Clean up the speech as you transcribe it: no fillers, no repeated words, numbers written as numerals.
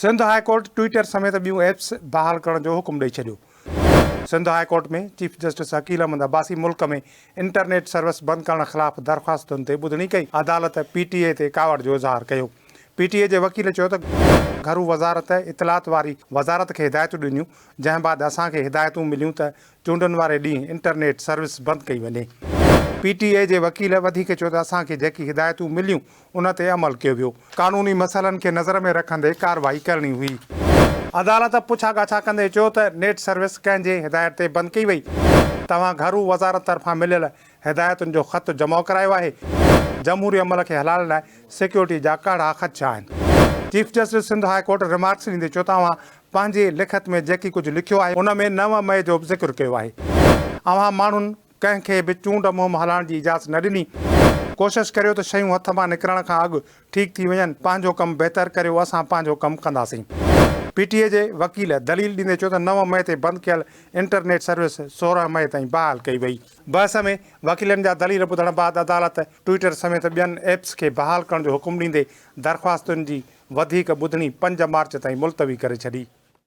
Sindh high court Twitter سميت ٻيون apps بحال ڪرڻ جو حڪم ڏئي ڇڏيو. Sindh high court ۾ chief justice Aqeel Ahmed Abbasi ملڪ ۾ انٽرنيٽ سروس بند ڪرڻ خلاف درخواستن تي ٻڌڻي ڪئي. عدالت پي ٽي اي تي ڪاوڙ جو اظهار ڪيو. پي ٽي اي جي وڪيل چيو ته گهرو وزارت اطلاعات واري وزارت کي هدايتون ڏنيون جنهن بعد اسان کي هدايتون مليون ته چونڊن واري ڏينهن انٽرنيٽ سروس بند ڪئي وڃي. پي ٽي اي جي وڪيل وڌيڪ چيو ته اسان کي جيڪي هدايتون مليون ان تي عمل ڪيو ويو، قانوني مسئلن کي نظر ۾ رکندي ڪارروائي ڪرڻي هئي. عدالت پڇا ڳاڇا ڪندي چيو ته نيٽ سروس ڪنهن جي هدايت تي بند ڪئي وئي، توهان گهرو وزارت طرفان مليل هدايتن جو خط جمع ڪرايو آهي، جمهوري عمل کي هلائڻ لاء سيڪيورٽي جا ڪهڙا خدشا آهن. Chief justice Sindh high court remarks ڏيندي چيو ته اوهان پنهنجي لکت ۾ جيڪي ڪجهه لکيو آهي ان ۾ 9 مئي جو به ذڪر ڪيو آهي. اوهان ماڻهن ڪنهن کي به چونڊ مهم هلائڻ جي اجازت نه ڏني. ڪوشش ڪريو ته شيون هٿ مان نڪرڻ کان اڳ ٺيڪ ٿي وڃن، پنهنجو ڪم بهتر ڪريو، اسان پنهنجو ڪم ڪنداسين. پي ٽي اي جي وڪيل دليل ڏيندي چيو ته 9 مئي تي بند ڪيل انٽرنيٽ سروس 16 مئي تائين بحال ڪئي وئي. بحث ۾ وڪيلن جا دليل ٻڌڻ بعد عدالت ٽوئيٽر سميت ٻين ايپس کي بحال ڪرڻ جو حڪم ڏيندي درخواستن جي وڌيڪ ٻڌڻي 5 مارچ تائين ملتوي ڪري ڇڏي.